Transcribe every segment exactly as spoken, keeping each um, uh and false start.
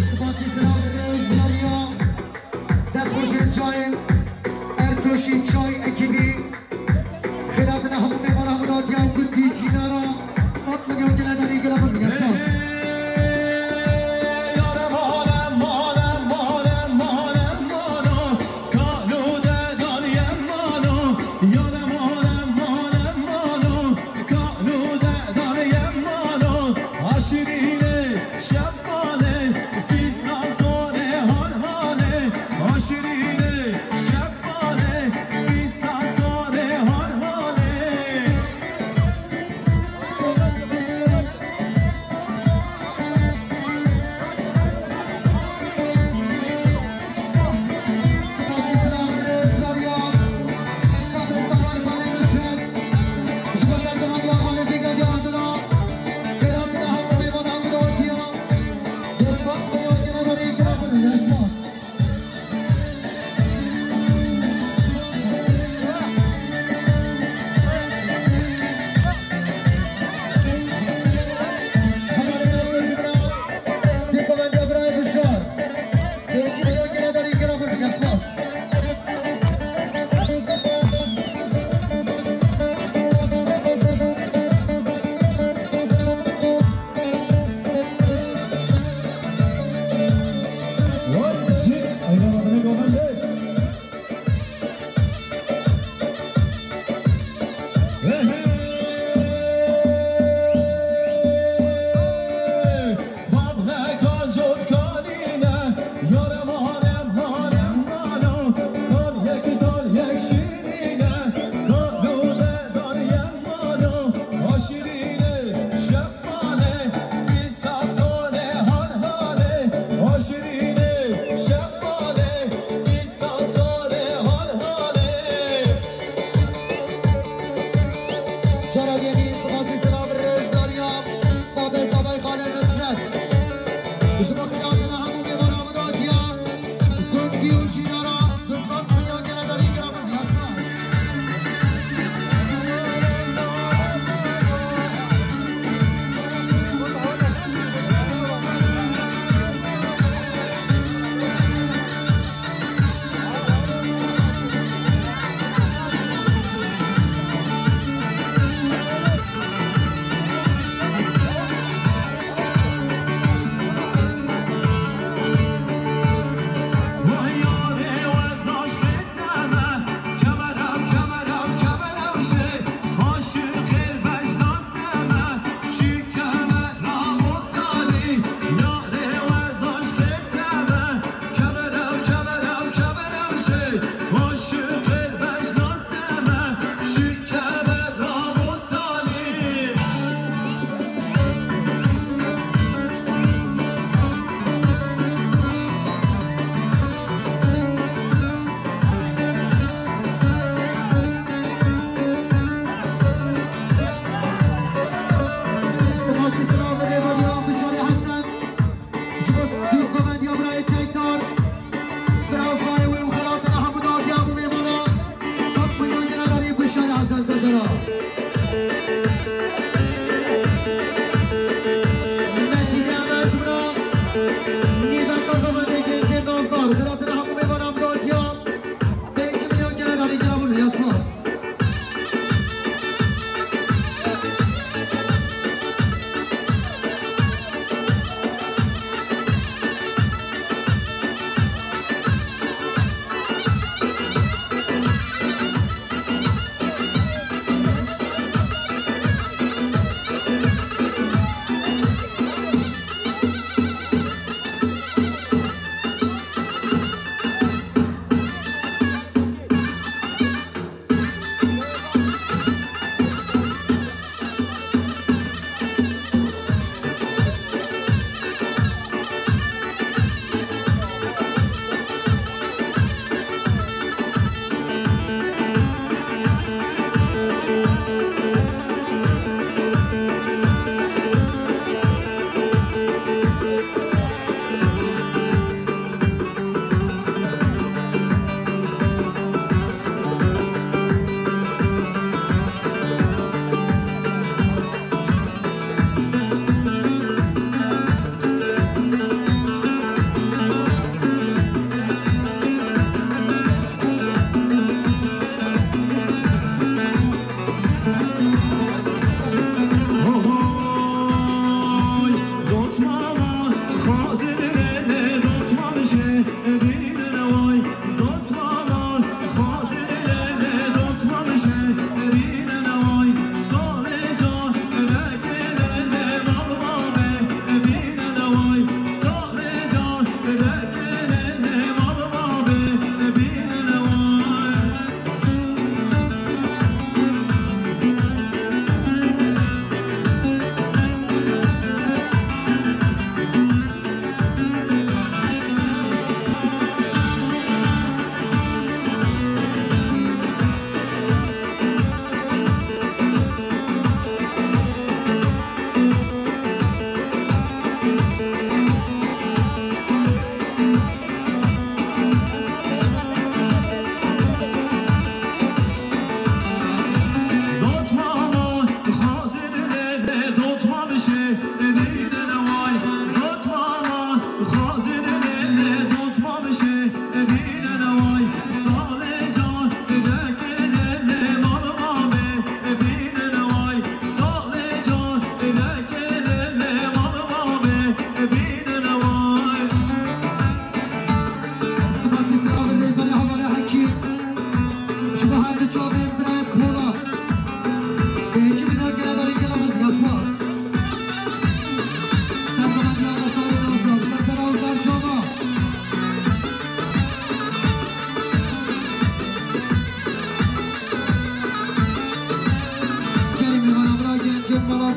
Spasî selam rêj dariya. Destxweşên çayên Ertoşî Çay ekîbî. Xêlatina hemû mêvana hemû datiya û gundî Cînara. Sed milyon gele darî gela min bige spas. Şirînê şev mane, fîsta zorê han hane. Ha şirînê şev mane, fîsta zorê han hane. Cara diyemî spasî silav rêzdariya babê Sabay Xalê Nusret. Ji bo xêratina hemû mêvana min hatiya gundî û cînara du sed milyon gele darî gera min biyasna.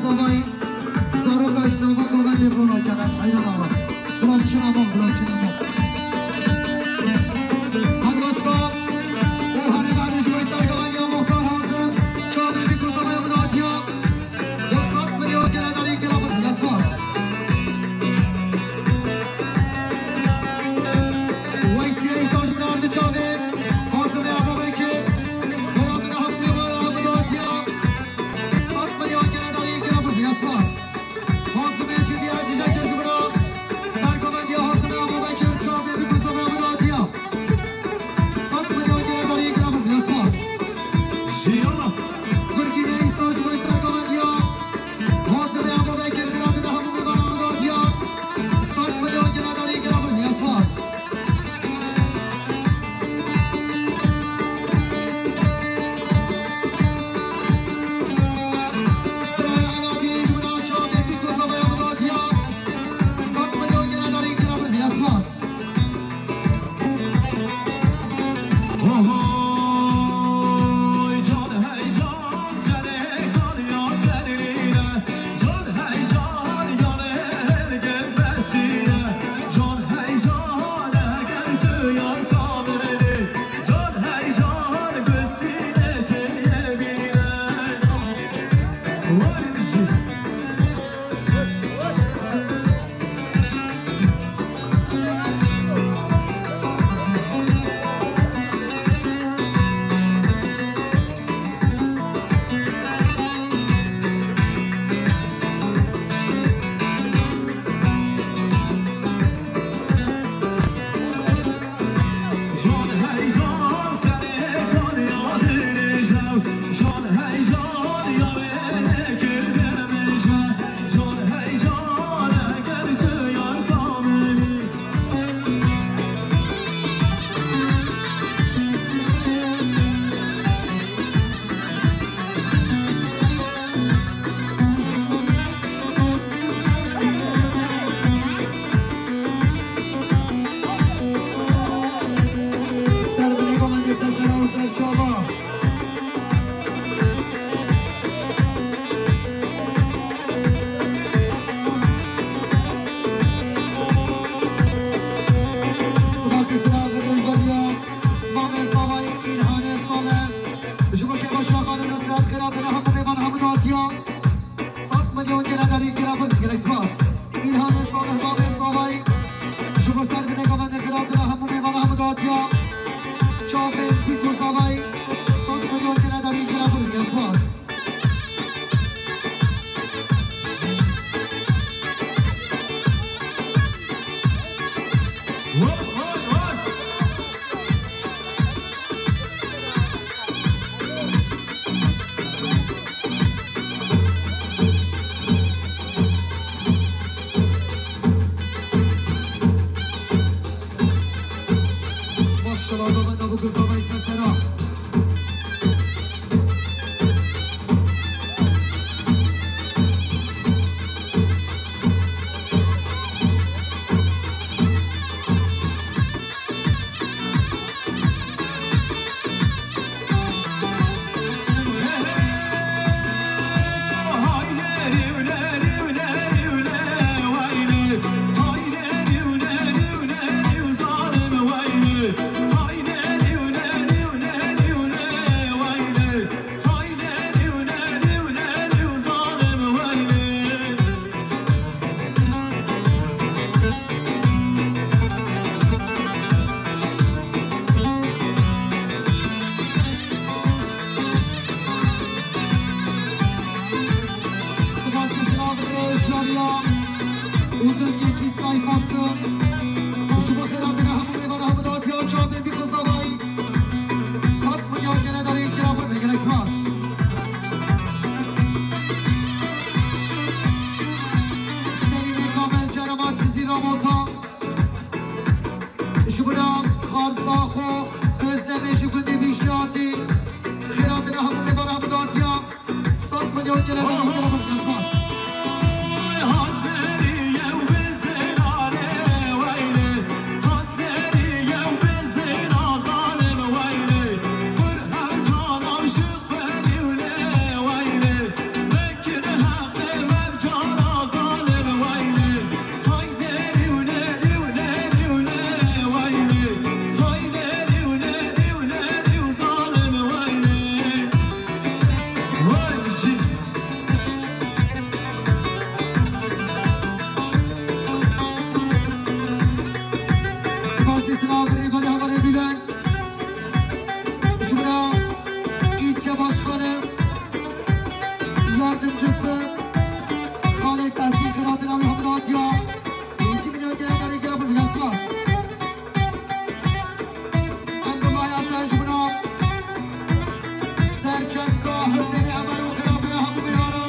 Zavayî, zaroka ji nava govendê vana kene, ez heyran ama. Bila biçin ama, bila biçin ama. Helwesta û herê berê ji bo sergovendiya muxtar hazir, çavê vî ku zavaya min hatiya. Sed milyon gele darî gela xwe dinya spas. Weysî Îsa ji min ardi çavê. Hazim ê Eva Bekir. Wela dina hemû ê wela hemû datiya. Sed milyon gele darî gela xwe dinya spas. Hazim ê Cizî Ecî Jekir ji min a. Sergovendiya Hazim ê Eva Bekir çavê bi ku zavaya min hatiya. Sed milyon gele darî gela xwe dinya spas. Jiyana. Gurgînê Îsa ji bo sergovendiya. Hazim ê Eva Bekir, diratine hemû mêvanan radiya. Sed milyon gele darî gela xwe dinya spas. Birayê Eladî ji min a çavê bî ku zavaya min radiya. Sed milyon gele darî gela xwe dinya spas. Ohoy, can hey can, serê kaniya serîne. Can hey can, yanê her gel besîne. Can hey can, eger tu yar kamilî. Can hey can, gustîne têye bîne. Vay jî. Jan hey jan, serê kaniya dirêj e. Jan hey jan, ya wê nekir demêj e. Jan hey jan, eger tu yar kamilî. Ser binê komendê te sera û ser çava. Spasî sera binê beriya. Mamê Zavayî Îlhanê Salih. Ji bo Kevoşa Xanim Nusret Xêra dine hemû mêvan hemû datiya. Sed milyon gele darî gela xwe dinya gelek spas. Îlhanê Salih, Mamê Zavayî. Ji bo ser binê govendê Xêra dine hemû mêvan hemû datiya. Çavê Bîk û Zavayî. Sed milyon gele darî gela xwe dinya spas. Çepka Husênê Emer û xiratina hemû mêvana.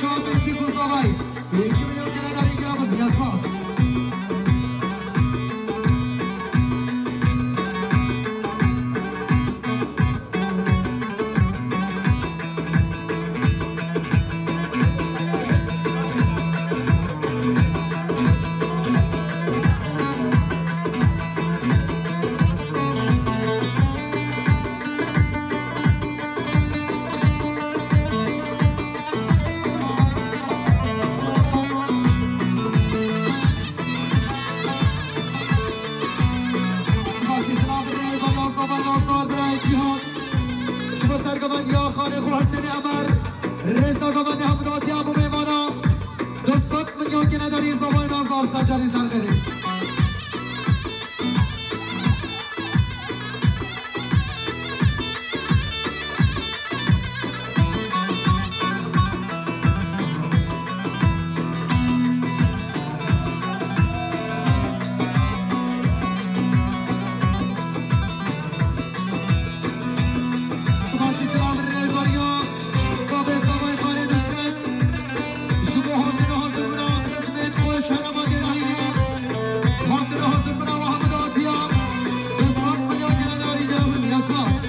Çavên dîk û zavay. Pêncî milyon gele darî gele bir dinya spas. Spas û silav birayê Balyazava Nazar, birayê Cîhat. Ji bo sergovendiya xalê xwe Husênê Emer, rêza govendê hemû datiya hemû mêvana. Du sed milyon gele darî zavayê Nazar ser carî ser xêrê. Sibatî kiram rêveberiya Babê Zavay Xalê Nusret. Ji bo hatina hazir bûna xizmên xwe ji herêma Dêrahînê. Hatina hazir bûna we hemû datiya. Du sed milyon gele darî gele bin dinya spas.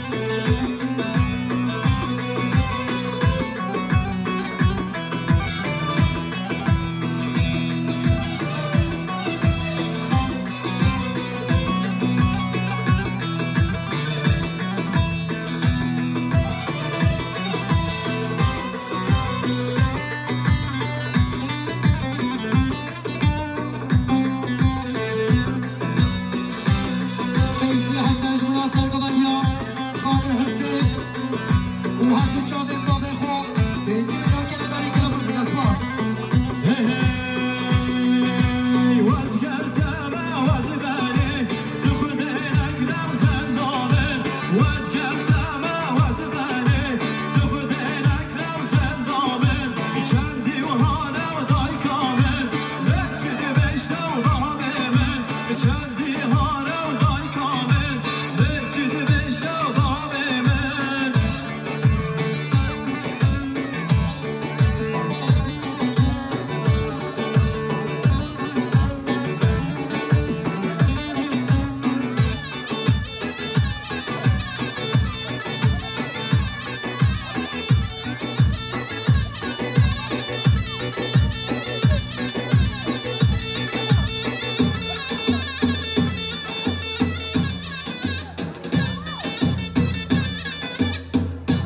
Feyzî Hesen ji wina sergovendiya xalê Husên û her du çavên bavê xwe pêncî milyon gele darî gele bir dinya spas. Hey, hey, wezgerte me, wezbere, tu xudê negrem zendane, wezgerte me, wezbere, tu xudê negrem zendane, çendî wahane û dayka min, bekçi dibêjte û bavê min, çendî hane û dayka min, bekçi dibêjte û bavê min.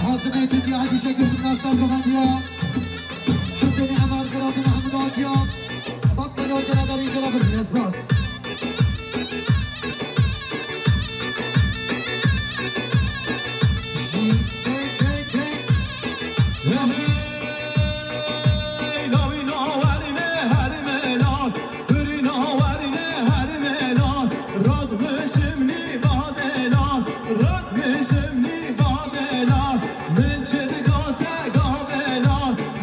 Hazimê Çingiya Hecî Şekil ji Nasser Govendiya. Husênê Emar Xiratina hemû dakiya. Sed milyon gele darî gele bir dinya spas. Jî tey tey tey. Hey, lawî lawerine her mela. Birîna werine her mela, rad misim nîvadela, rad misim nîvadela, min çi digote gavela,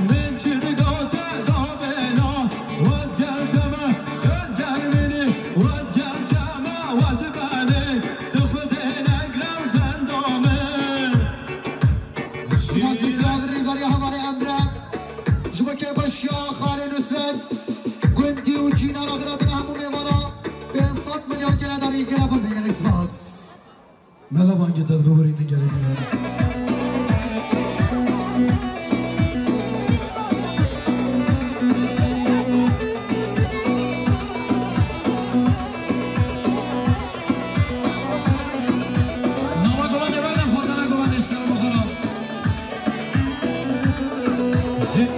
min çi digote gavela, wezgelte me, gel gel minî, wezgelte me, wezbene, tu xudê negrew zenda min. Spas û silav rêveberiya hevalê Emre. Ji bo kêfxweşiya xalê Nusret, gundî û çîna re xiratina hemû mêvana pênc sed milyon gele darî gele bir bêne spas. Mela bangê te dibe werîne gelê dî. Nava govendê berdin xwe, dana govendê ji te re bixwe re. Zin.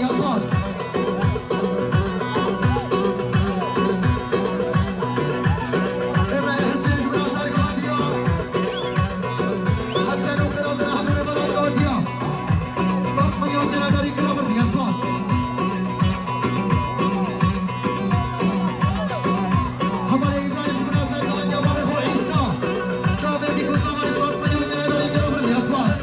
Spas. Ême Husên ji Brazil Gadiya. Hesen û Qira Abdurrahman Bala Gadiya. Sat milyon lira derî kira bir diye spas. Hevalê Îbrahîm ji Brazil Gadiya, bavê xwe Îsa. Çavê dî ku zamanê sat milyon lira derî kira bir diye spas.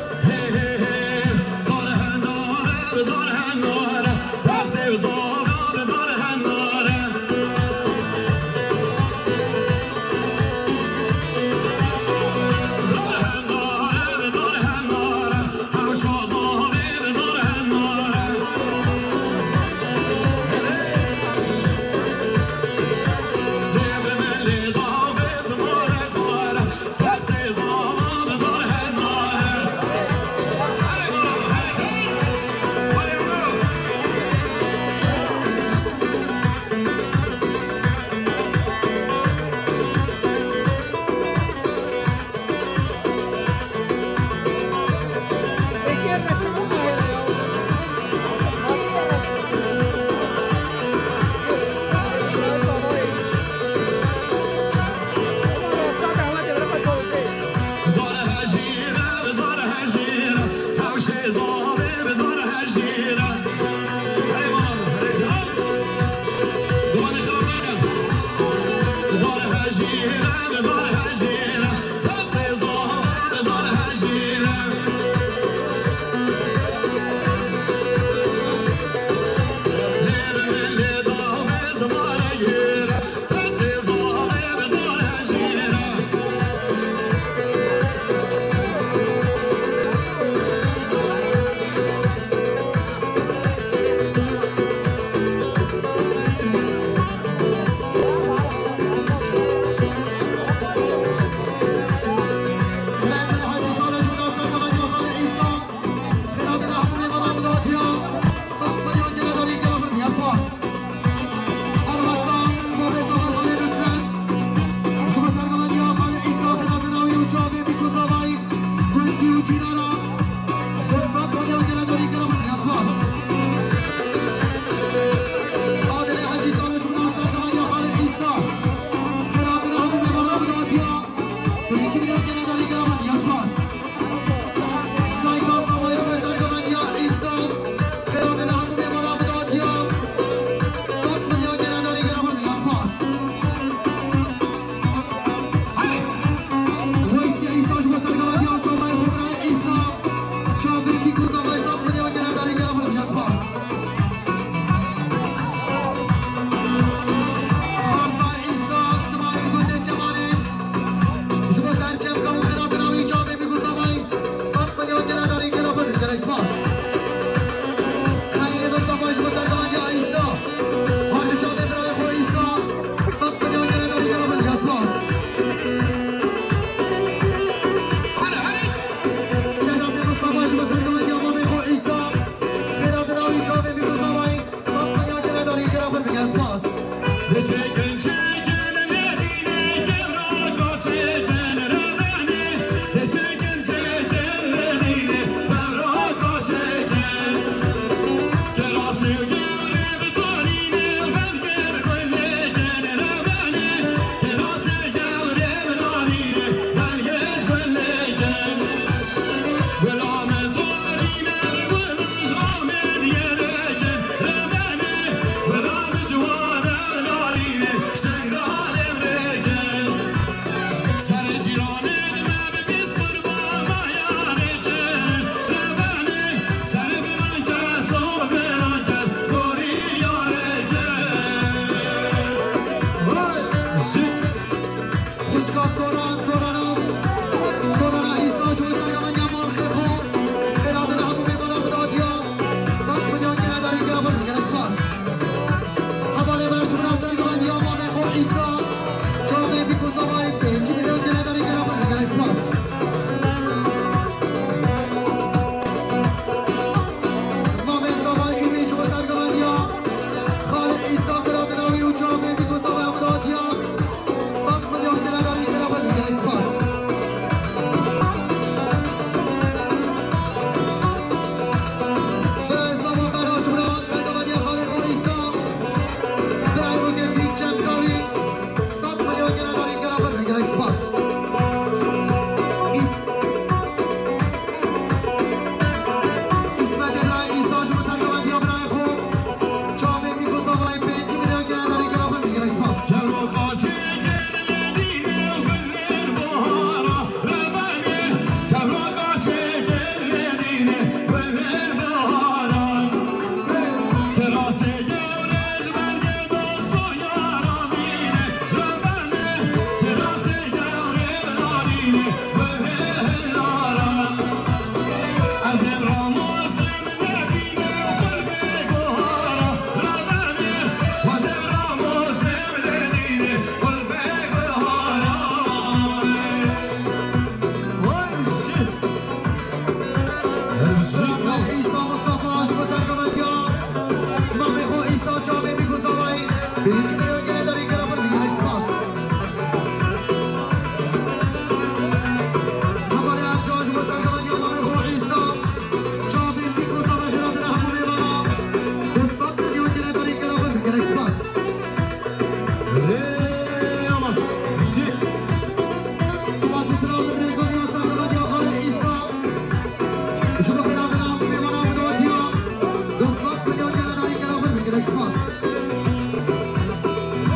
Spas.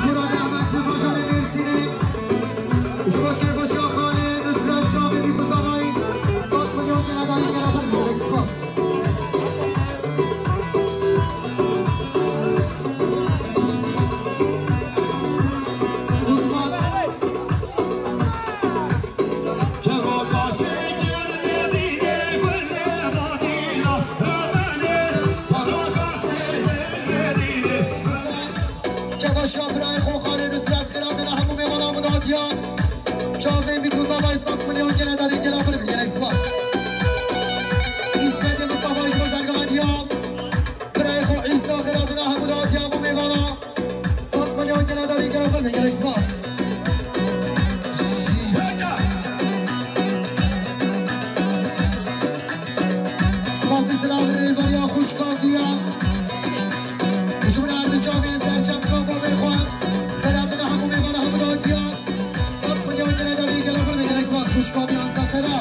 Muradê Ehmed ji bajarê Mêrsînê. Ji bo kêfxweşiya xalê Nusret Çavê Mîkûzavayî, sed milyon genedarî gela xwe dikin. Spas. Uzman. Kevaşa birayê xwe xalê Nusret, xêra dina hemû mêvana min hatiya. Çavê Mîkûzavayî, sed milyon genedarî gela xwe dikin. Gelek spas. Îsmetê Mistafayî ji bo sergivandiya birayê xwe Îsa, xêra dina hemû datiya hemû mêvana. Sed milyon genedarî gela xwe dikin. Gelek spas. Spasî silav rêberiya xwişka viya. Ji min her di çavên serçem ka bo vê xwe. Xêra dina hemû mêvana hemû datiya. Sed milyon genedarî gela xwe dikin. Gelek spas xwişka viya Îsa sera.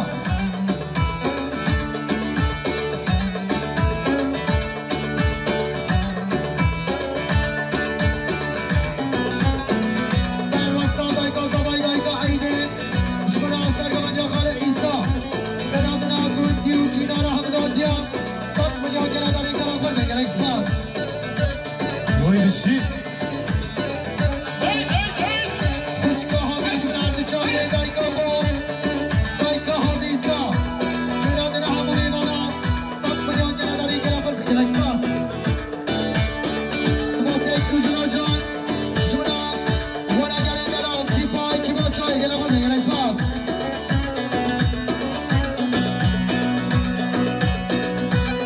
Berwesa dayka zavay dayka Eydê. Ji bo sergivandiya xalê Îsa. Xêra dina gundî û çînara hemû datiya. Sed milyon genedarî gela xwe dikin. Gelek spas. Wayî dişî. Xwişka havî ji min her di çavê dayka xwe. Dayka havî Îsa. Xêra dina hemû mêvana. Sed milyon genedarî gela xwe dikin. Gelek spas. Spasiyek Rojîna Can, ji min re wenegerên delal, kîpa, kîpa çayê gela xwe dikin. Gelek spas.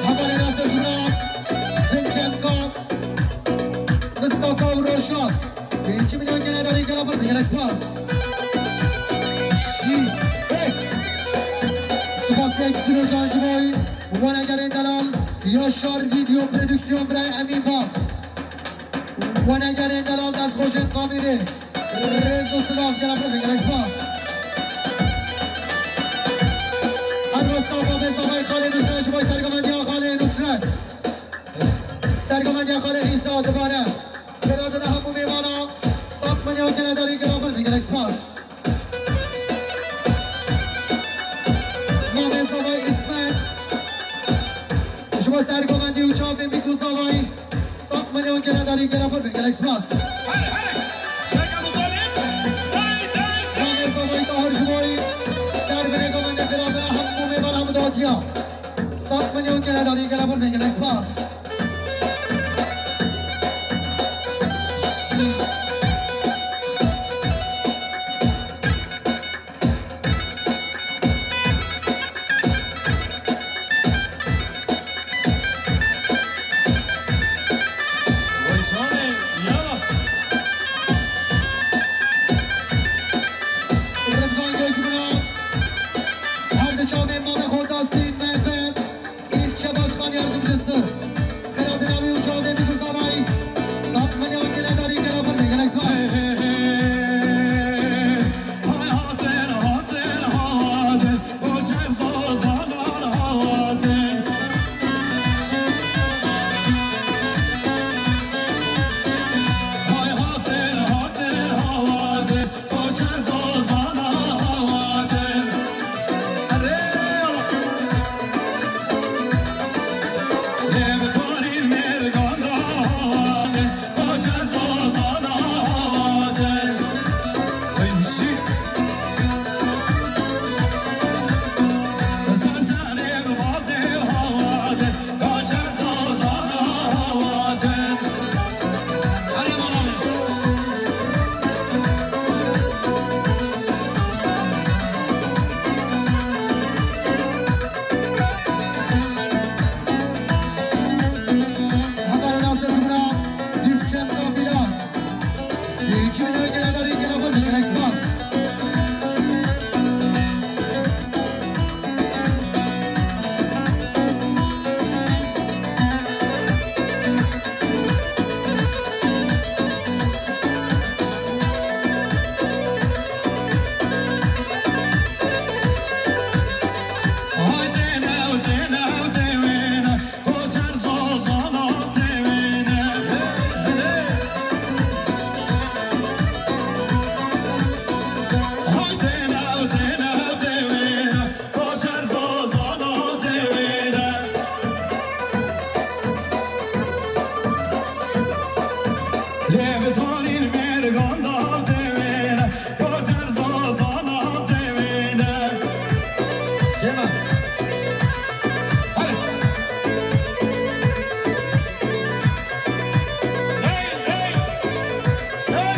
Hevalên Nasir ji min re, Din Çemka, Mistaka û Roşat. Pêncî milyon genedarî gela xwe dikin. Gelek spas. Şî. Hey. Spasiyek Dilo Can ji bo wenegerên delal, Yaşar Video Prodüksiyon birayê Emîn Bab. Wenegerên delal, destxweşên kamîrê. Rêz û silav gela xwe dikin. Gelek spas. Erwesa Babê Zavay xalê Nusret ji bo sergivandiya xalê Nusret. Sergivandiya xalê Îsa dibare. Xêra dina hemû mêvana. Sed milyon genedarî gela xwe dikin. Gelek spas. Mamê Zavay Îsmet. Ji bo sergovendî û çavên Mîkûzavayî. Sed milyon genedarî gela xwe dikin. Gelek spas. Mamê Zavay Tahir ji bo servinê govendê xêra dina hemû mêvana hemû datiya. Sed milyon genedarî gela xwe dikin. Gelek spas. Vay canê, ya. Rıdvan Göçmürat, her di çavê Mame Xortasî, Mehmet, ilçe başkan yardımcısı. Devtarîn mergan dav devêne, ya cerza zana devêne. Kêma. Hadi. Hey, hey. Hey.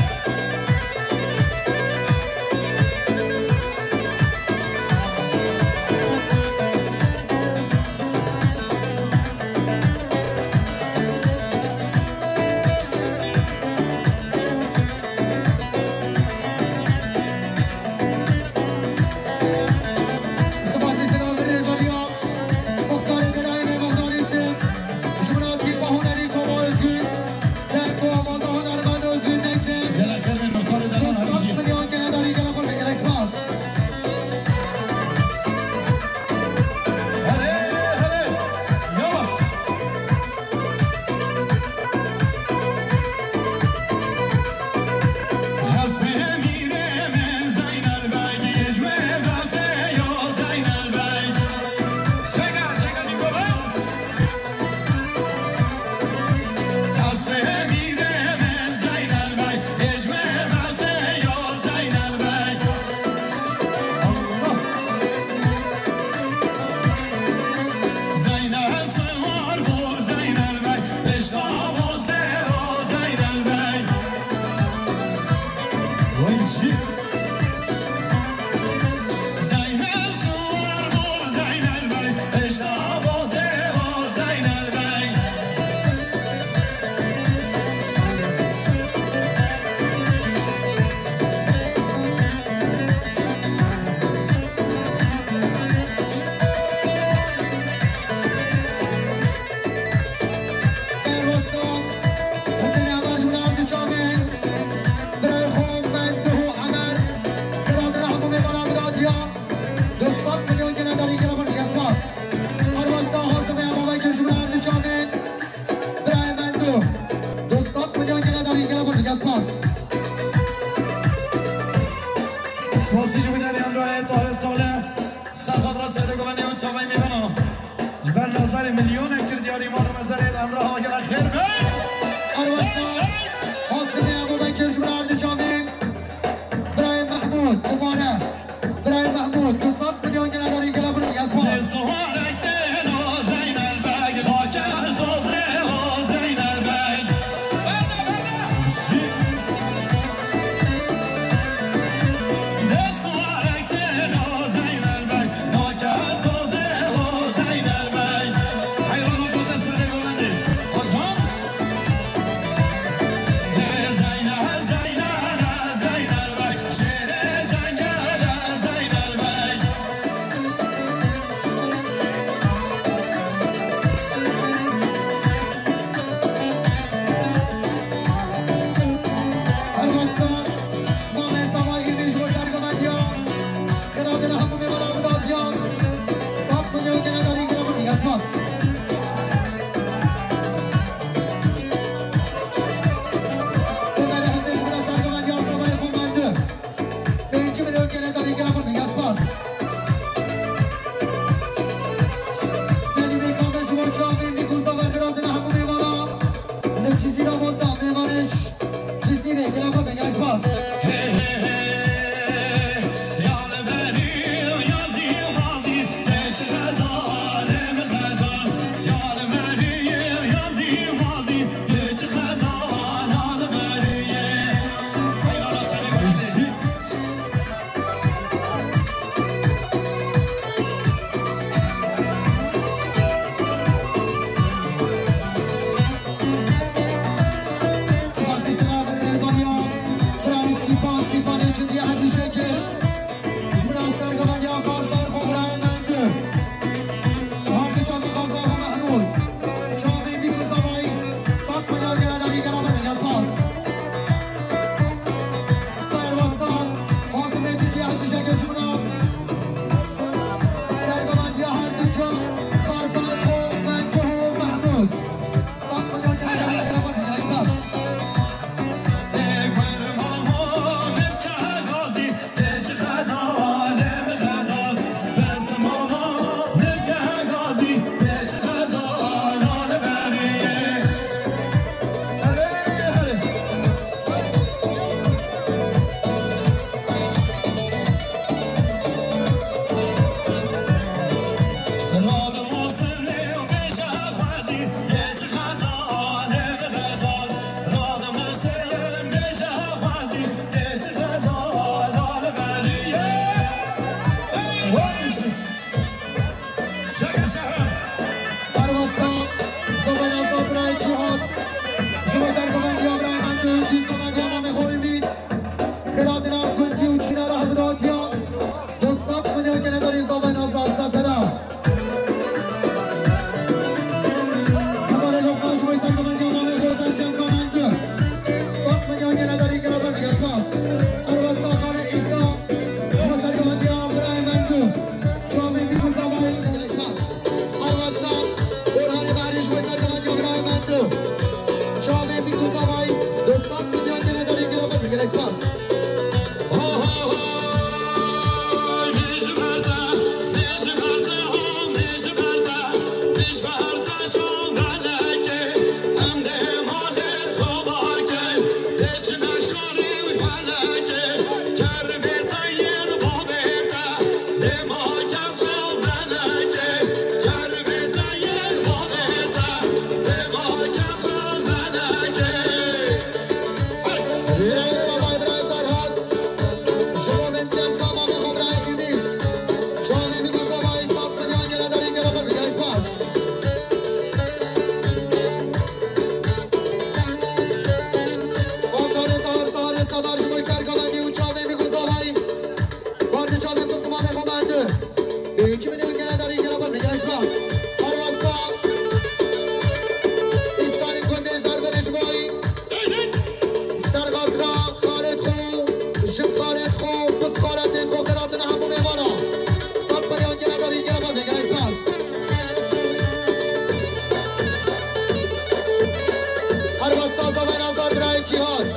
Erbet saz Zavay Nazar birayê Cîhat.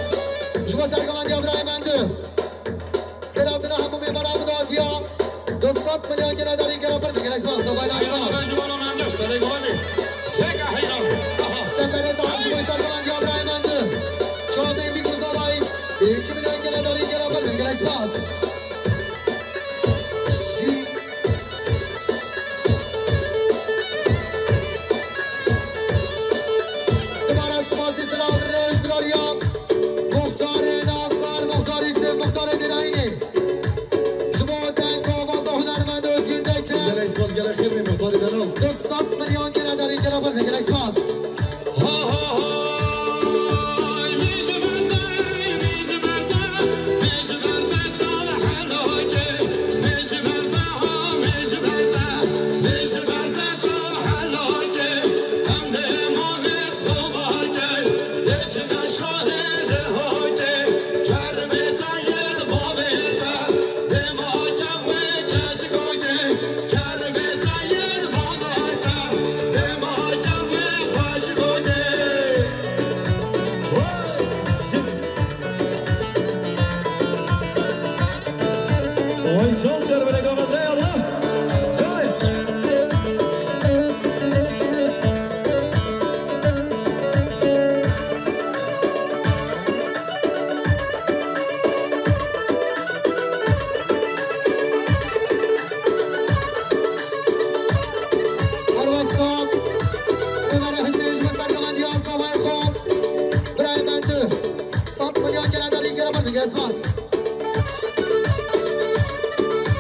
Ji bo sergovendiya birayê Mendu. Xêratina hemû mêvanan bi dadiya du sed milyon gele derî gele pir bigire. Spas Zavay Nazar. Seferê daha ji bo sergovendiya birayê Mendu. Çavên bî ku Zavay. Pêncî milyon gele derî gele pir bigire. Spas. Jî Dibare spasî silav rêz bidariya muxtarê Nazar, muxtarê Sêv, muxtarê Dêrayînê. Ji bo deng û avaza hunermend Özgür Deyçe. Gelek spas, gelek xêr be muxtarê delal. Du sed milyon gele derî gele pir be, gelek spas. Arwet sap, Emre Hüseyin ji bo sergovendiya zavayê xwe. Birayê Mendu, sed milyon gele derî gele pir bigire. Spas.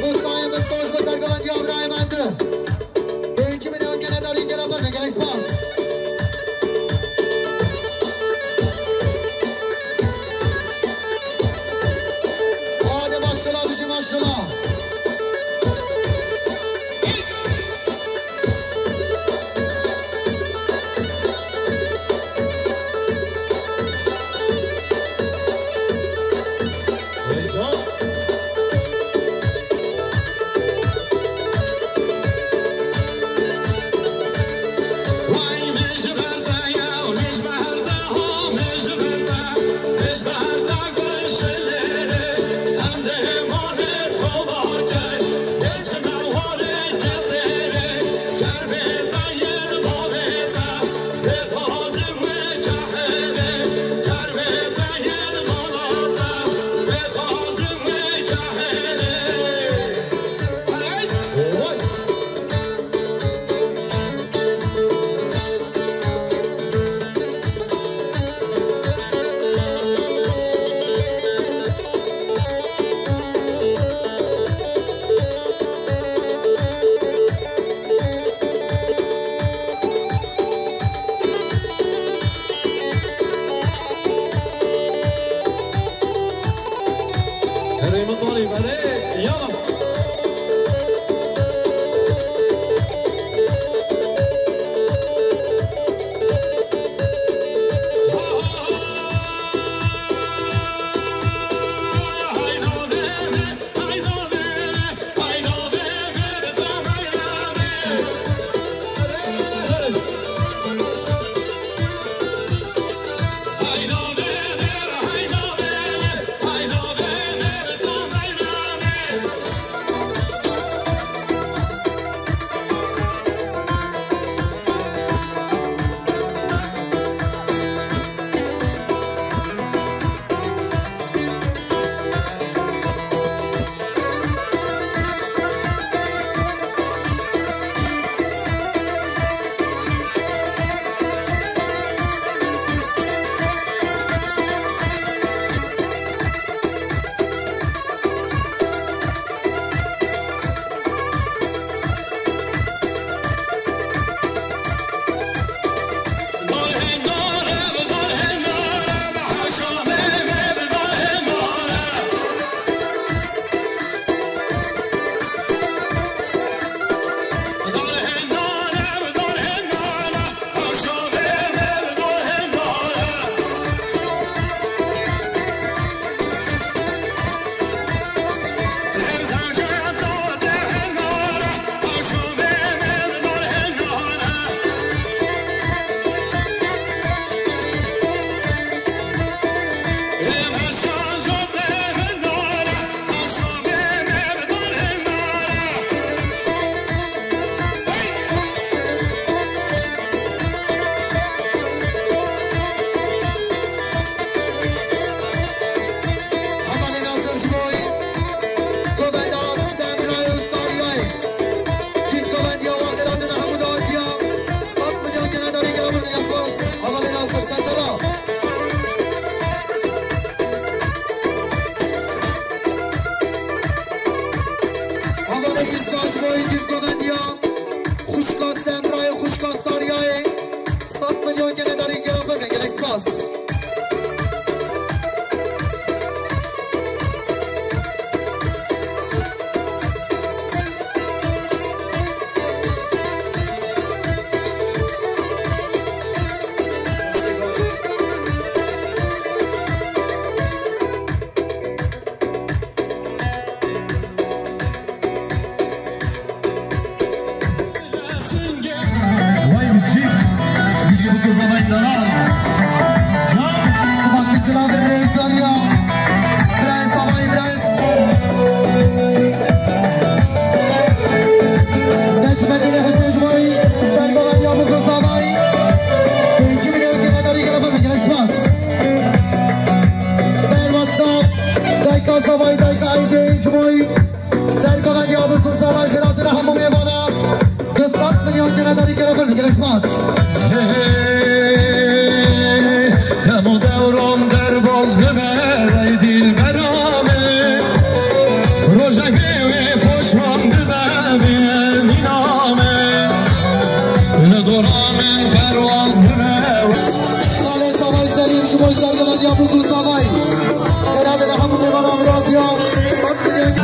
Musayê Misto ji bo sergovendiya birayê Mendu. Pêncî milyon gele derî gele pir bigire. Spas. Hadi maşallah, dijî maşallah. Erê min talîb, erê, yala. Vay müzik, bizi bu kıza vay dalar. Can, sıfat istilah bir renkler ya. İbrahim Sabah İbrahim. Necmettin Hüseyin Cumhurî, Sergo Medya bu kıza vay. Pêncî milyon gele darî gele xwe bigire spas. Bermasa, dayka Zavay, dayka Aydê Cimoy. Serkava Diyarbekir Zavay, xiratina hemû mêvana. Du sed milyon gele darî gele xwe bigire spas. Hey, dem û dewran derbas bibe, ey dilbera min. Rojek bê wê poşman bibe, bê mîna min. Li dora min perwaz bibe. Salê Zavay Selîm, ji bo Serkava Diyarbekir Zavay. Xêra dide hemû mêvan Amiratiya. Sed milyon.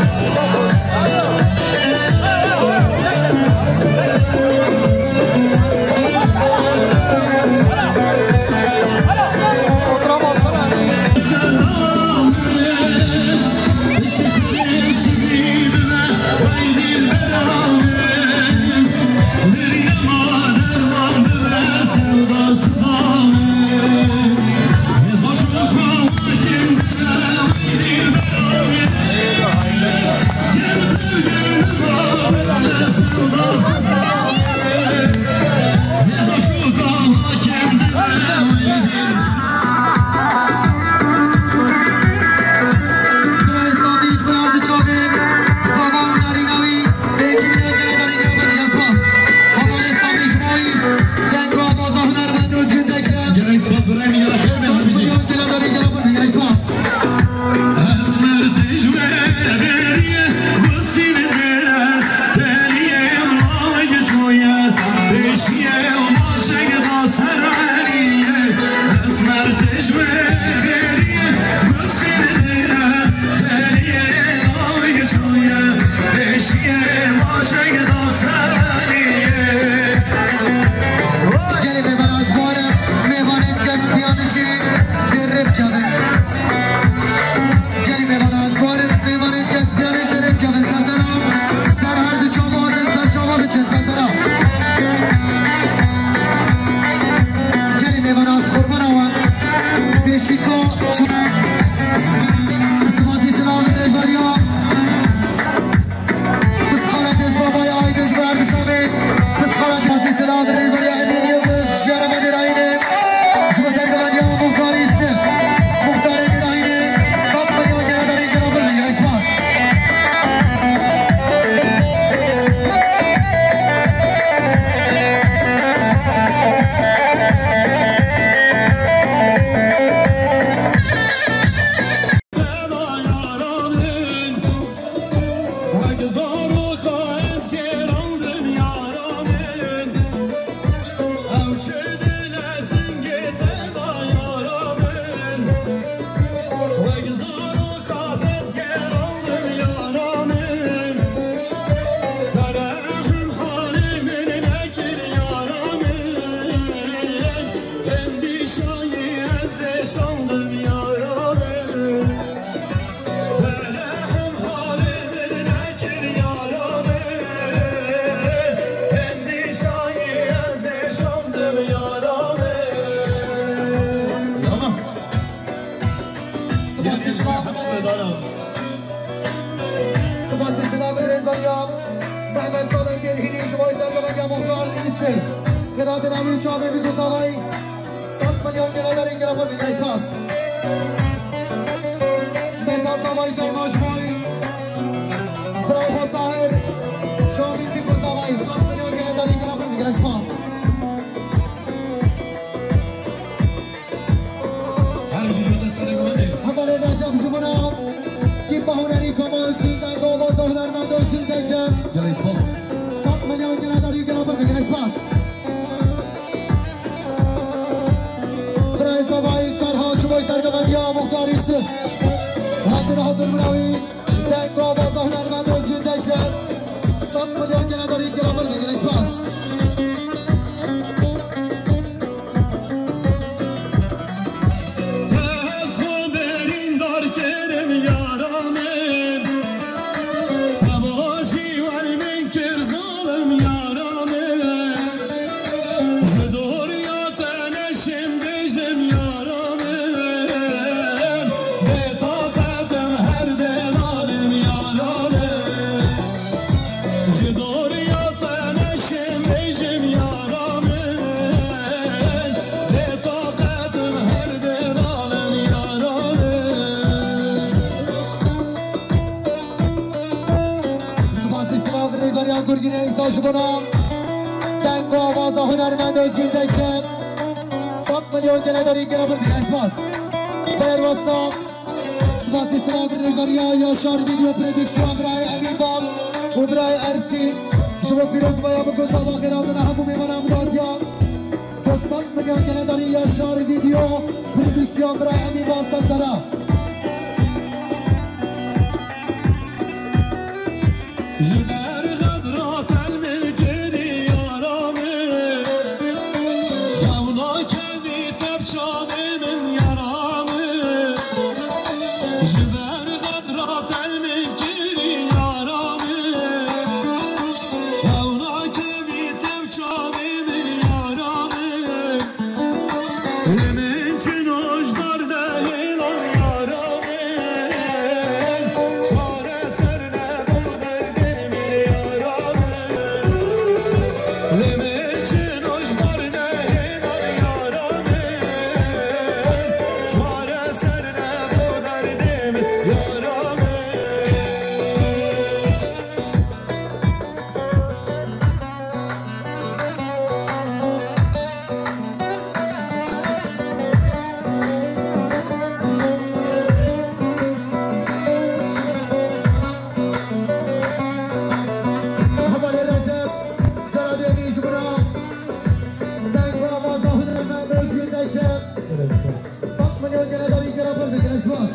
Gerek spas birayê min ya, gerek spas. Esmer tecwê beriye, gusî vizêre, teliyê û navê giçoye, pêşiye û maçek da ser eliye. Esmer tecwê beriye, gusî vizêre, teliyê û navê giçoye, pêşiye û maçek da ser eliye. Gelê mêvan ez barim, mêvanên kes piyanişî zêrrê bicevin. Gelî mêvana ez barim, mêvanên kes piyanê şerê bicevin. Sesera, ser her du çava hatin, ser çava biçin, sesera. Gelî mêvana ez qurbana we. Pêşîka çu-, Sipasî silav rêveriya. Kutxanetên Zavayê Aydê ji bo her du çavê. Kutxanetên Sipasî silav rêveriya Emîn Yildiz, ji Yerevanê Rayînê. Ji bo sergiveniya Muxtarî Sif. Muxtarê Rayînê. Sed milyon gele darî gela bir bigire. Spas. Te da yara min, wek zaroka ez gerandim yara min. Ew çi dile singê te da yara min, wek zaroka ez gerandim yara min. Te rehim halê min nekir yara min, endîşayî ez êşandim yara min. Tamam. Sipasî silav rêveriya. Sipasî silav rêveriya. Mehmet Salengir hînî ji bo sergiveniya Muxtar Îsê. Xêra dide hemû çavê bî ku zavayî. Sed milyon gele darî gela xwe bigire spas. Meta Zavayî Beymaşboyî. Bravo Tahir. Çavî bî ku zavayî. Sed milyon gele darî gela xwe bigire spas. Her bijî jû destê de guhê. Hevalê Recep ji bo na. Tîpa hunerî Kemal Gülden, Gavaza hunermendo Gülden Cem. Gelê spas. Sed milyon gele darî gela xwe bigire spas. Birayê Zava Sergeveriya Muxtar Yusuf. Hatine hazır bûna wî. Deng û avaza hunermend Özgür Deçer. Sed milyon gene darî gela bir gelek spas. Te ez xwe berîndar kirim yara min. Te bajî wer min kir zalim yara min. Ji doriya te neşim bêjim yara min. Bêtaqetim her dêlanim yara min. Ji doriya te neşim bêjim yara min. Bêtaqetim her dêlanim yara min. Spasî silav rêveriya Gurgînê Îsa ji bona deng û avaza hunermend Özgür Deçer. Sed milyon gele darî gele bir diye spas. Berwasa. Spasî silav rêveriya Yaşar Video Prodüksiyon birayê Emîn Bal û birayê Ersîn. Ji bo pîrozbaya bi gozala xêra dine hemû mêvanan bi dadiya. Dostan milyon gene darî Yaşar Video Prodüksiyon birayê Emîn Bal Sesera. Ji ber xedra telmil kirî yara min. Xewna kevî tepçavê min yara min. Ji ber xedra telmil kirî yara min. Xewna kevî tepçavê min yara min. Lê min çi nojdar nehêlan yara min, çareser nebû derdê min yara min. Lê min çi nojdar nehêlan yara min, çareser nebû derdê min yara min. Hevalê Recep, cara duyemî ji bo deng û avaza hunermend Özgür Deçer. Sed milyon gele darî gera bir bigire ji bas.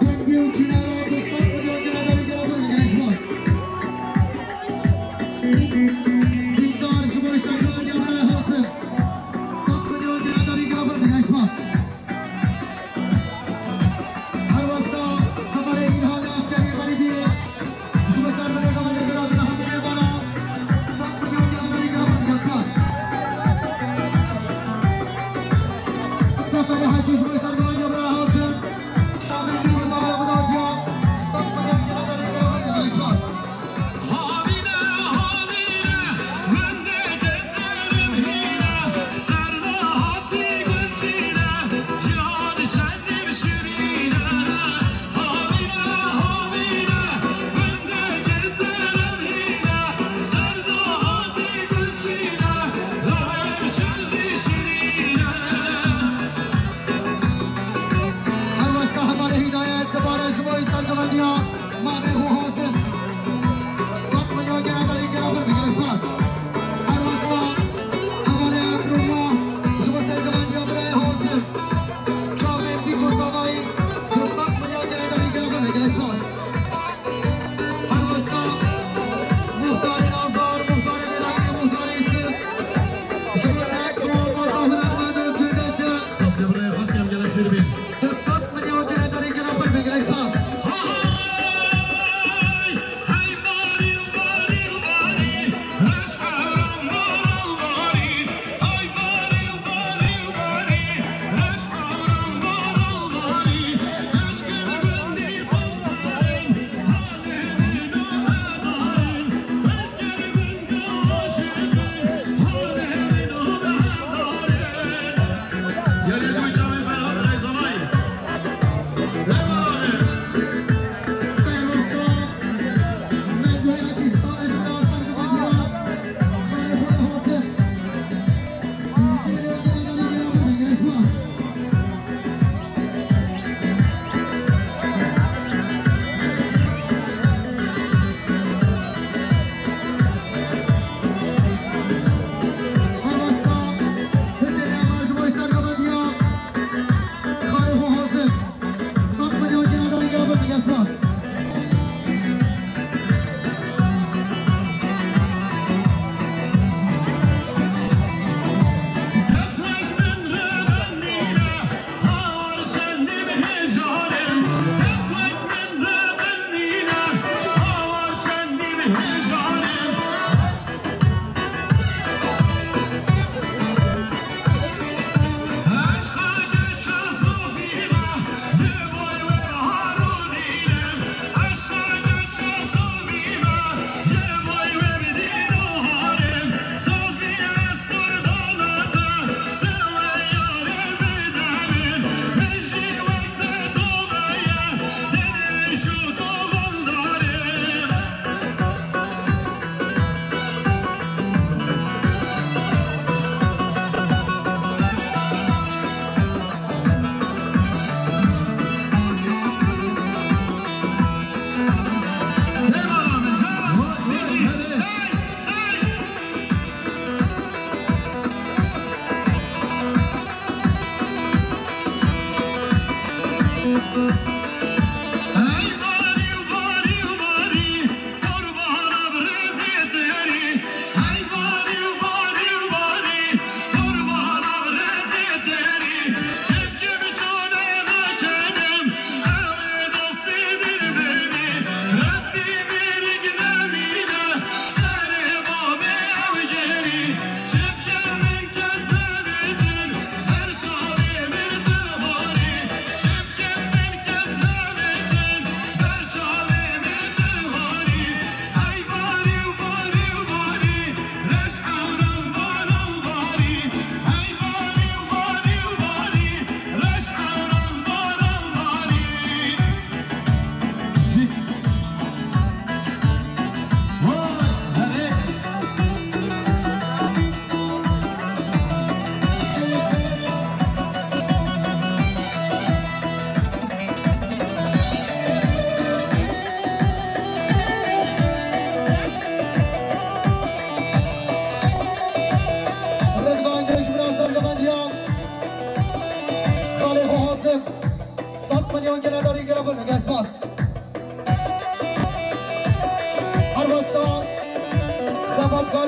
Dengê û çînera bi sed milyon gele derî gele bir gel spas. Dîndar ji bo serkeftiya birayê Hasim. Sed milyon gele derî gele bir gel spas. Her wesa hevalê Îlhamê Eskerî Xelîdî. Ji bo ser milê gavê gele bira hemî bana. Sed milyon gele derî gele bir gel spas. Seferê Hecî ji bo ser gavê gele bira Hasim. Her wesa hevalê Hîdayet dibare ji bo serkevendiya mavê û Hasim. Sed milyon gele derî gele bir bigire spas. Her wesa hevalê Emrullah ji bo serkevendiya birayê Hasim. Çavê Fîko Savayî, du sed milyon gele derî gele bir bigire spas. Her wesa muhtarê Nazar, muhtarê Dêrayînê, muhtarê Îsir. Ji bo nek û Almasa hunermend Özgür Deçe. Spasiya birayê Xankiyam gelek xêr bê. Du sed milyon gele derî gele bir bigire spas.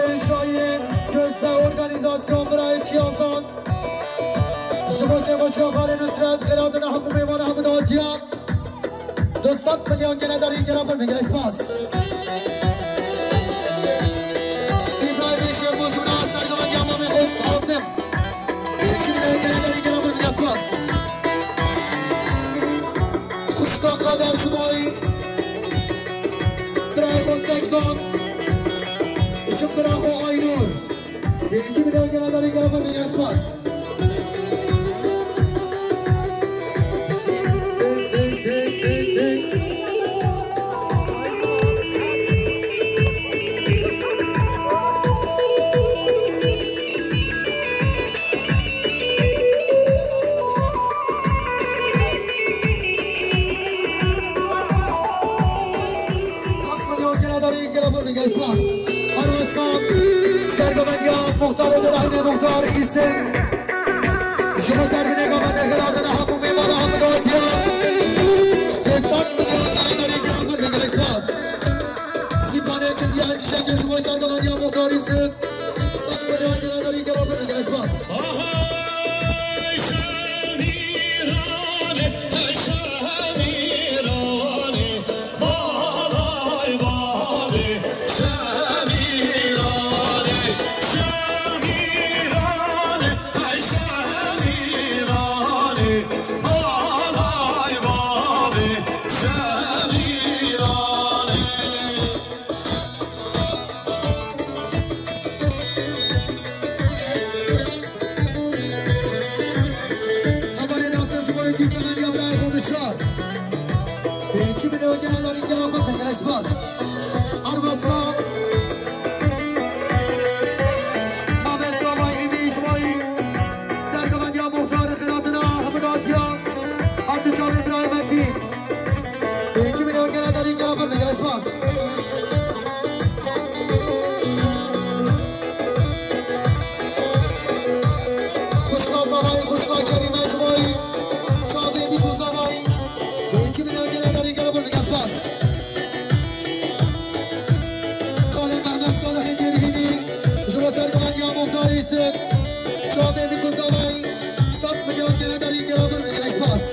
Şahin, Gözde, organizasyon, birayê Çiyazan. Ji bo kêfxweşiya xalê Nusret, xêratine hemû mêvan, hemû dawetiyan. Du sed milyon gele darî gela xwe, gelek spas. Îbrahîm Şêxmûs û na sergovendiya mamê xwe Qasim. Yekî milyon gele darî gela xwe, gelek spas. Xwişka Kader Şumayî. Birayê xwe Sekdan. Ji bira xwe Aynur. Pêncî milyon gela darî gela xwe, gelek spas. Sed milyon gele darî gele xwe, gelek spas. Her wesa sergovendiya muxtar û derheynê muxtar Îsim. Ji bo servinê gavendê xêratine hemû mêvana hemû dawetiya. Sê sed milyon gele darî gele xwe, gelek spas. Sîpanê Çindiya Cîşekê ji bo sergovendiya muxtar Îsim. Sed milyon gele darî gele xwe, gelek spas. Hey Şemîranê, hey Şemîranê, balay babê Şemîranê, Şemîranê, hey Şemîranê, balay babê Şemîranê. Hevalê Nasir ji bo yekî kemeriya birayê xwe Bişar. Pêncî milyon gele darî gela xwe, gelek spas. Arvasa. Mamosta Vay Emî ji bo sergovendiya muxtarê xêratine hemû dawetiya. Her du çavê birayê Metîn. Pêncî milyon gele darî gela xwe, gelek spas. Xwişka Zavayî, xwişka Kerîme ji bo çavê Bîk û Zavayî. Pêncî milyon gele darî gela xwe, gelek spas. Xalê Mehmet Salihê Dêrhînî, ji bo sergovendiya muxtarê Îsim. Çavê Bîk û Zavayî, sed milyon gele darî gela xwe, gelek spas.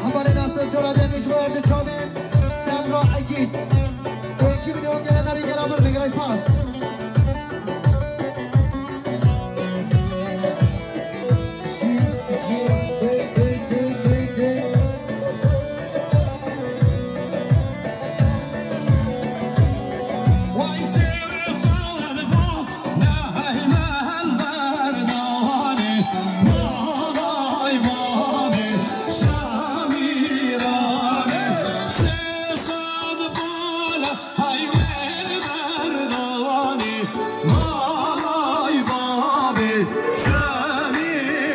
Hevalê Nasir cara demê ji bo her du çavên Serra Egîn. Pêncî milyon gele darî gela xwe, gelek spas. Jî, jî, tê, tê, tê, tê, tê. Vay sê sal bo Neheymen berdanê, malay malê Şemîranê. Sê sed bala heymen berdanê, malay babê Şemîranê.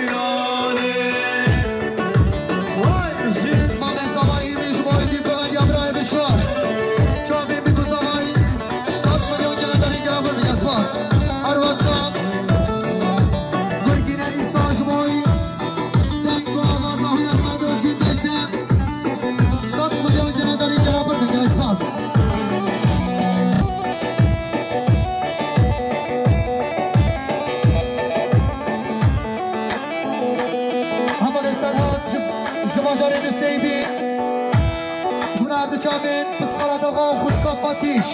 Vay, ji Mamosta Vay Emî ji bo yekî kemeriya birayê Bişar. Çavê Bîk û Zavayî. Sed milyon gele darî gela xwe, gelek spas. Her wesa Gurgîne Îsa ji bo deng û awaza hunermend Ozgûn Bekçe. Sed milyon gele darî gela xwe, gelek spas. Hevalê Serhat ji, ji bajarê Nuseybî. Ji min her du çavên Pisxala Daxa û xwişka Fatîş.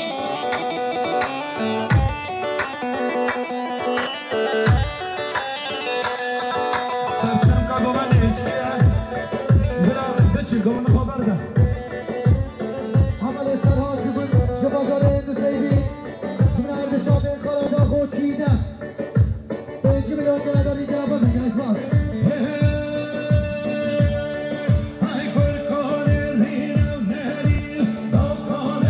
Serçemka govendê çi ye? Bila biçi govendê xwe berde. Hevalê Serhat ji bin, ji bajarê Nuseybî. Ji min her du çavên Xala Daxa û Çiğdem. Pêncî milyon gele darî gela xwe, gelek spas. Hey, kurkanê rîna nerî, dokanê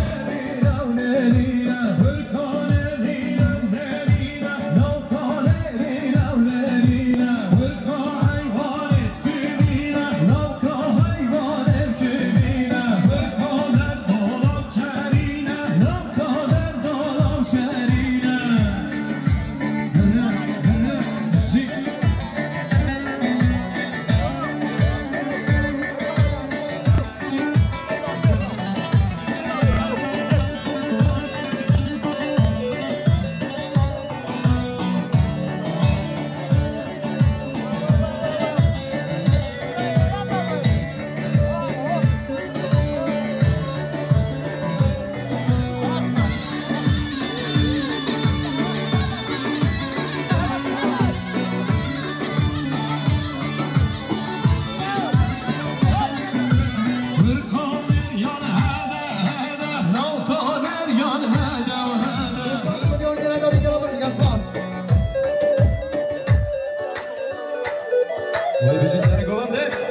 Li